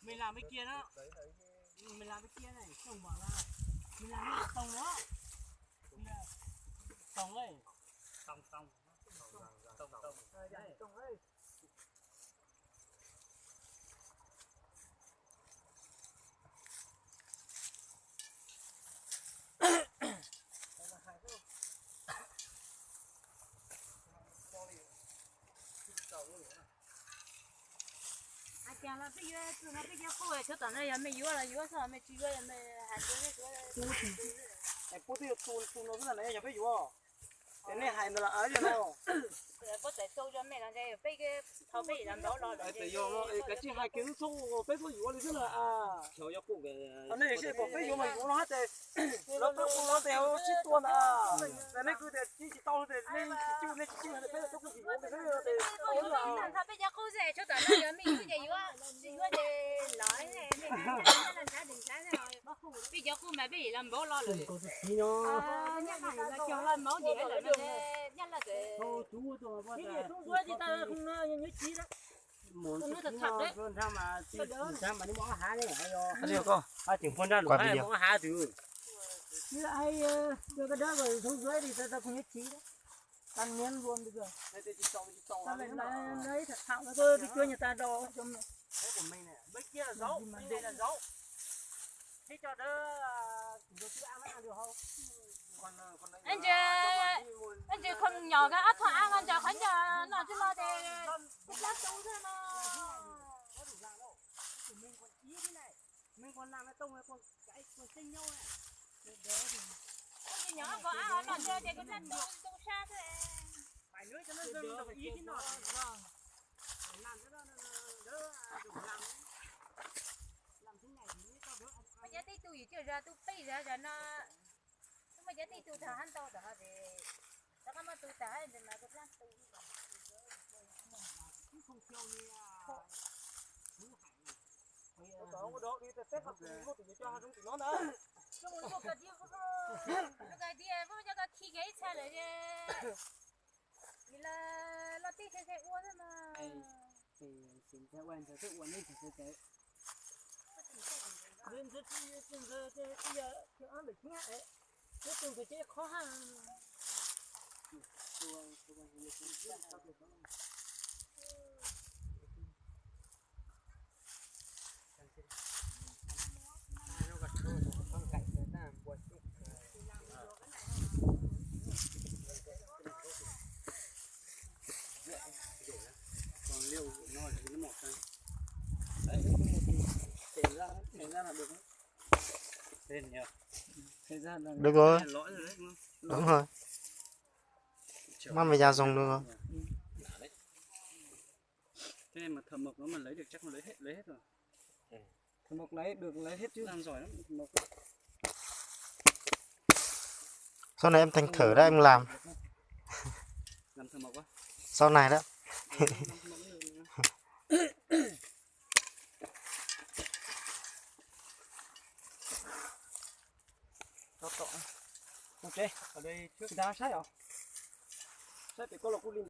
Mày làm bên kia đó. Mày làm bên kia này, không bảo là mày làm bên tông đó. Tông ấy. Tông, tông. Tông, tông. Ờ, tông ấy. Hais tias los peb yuav tus no peb cov qub, tshub tom no yog mej yuav los yuav, txhob mej tsis yuav yog mej hais tias peb yuav. Pub twb yog tus, tus no xwb na, yog peb yuav. Ces nej hais ntawd los a yog no. Pub txais tau yog mej los peb thau peb los npaum los lawm. Kav tsij hais kiag xwb, peb tuaj yuav li xwb na. Nej seb kom peb yuav mas yuav no hab tes, lawv tuaj kuv no tes sib tua ntag. Ces nej kwv tes tsis tsis tau tes nej tsis cwj, nej tsis cwj tes peb tuaj kuv tsis yuav li xwb tes tau xwb. Peb cov qub xwb, tshub tom no yog mej yuav ces yuav, tsis yuav ces los. Peb cov qub mas peb los npaum los lawm. Nyab laj los cog los npaum ces lawm no, nyab laj txawm. Hnub zuav tsis tau, hnub no nrhab mas, nrhab mas neb muaj ob hav ne. Tseem pog nraj lus muaj ob hav twg. Hnub zuav tsis tau, hnub zuav tsis tau, hnub nyob tsis tau. Ib ntsis kho nyom koj ob txhab av nqa ntawm qhov ncauj no tsis los ces kuv plab tu xwb no. Ib ntsis nyom koj av no ntawm ces kuv plab tu tu sab xwb. Muaj cov tib tug yim cuaj zag tug peb zag zag no. Muaj cov tib tug tag hab ntau tom no ces rov qab muab tu tag hab ntawd mas kuv plab tu. Zoo li koj tias, muab cov koj khi kiag ib txha lawm ces los tij khe khe ua xwb mas. Ntxawg ua ntxawg twb ua neb ntxawg txawv txawv. Ntxawg tsis, ntxawg tsis yog ob lwm thiab, ntxawg tus ntxawg ces qhov hab. Được rồi. Đúng rồi. Mắm mì da dùng được rồi. Cái này mà thợ mộc nó mà lấy được chắc nó lấy hết, lấy hết rồi. Thợ mộc lấy được, lấy hết chứ. Làm giỏi lắm, thợ mộc. Sau này em thành thợ đó, em làm. Làm thợ mộc á? Sau này đó. Tao tỏ. Ok, ở đây trước ra sát rồi. Sát thì có là cô Linh.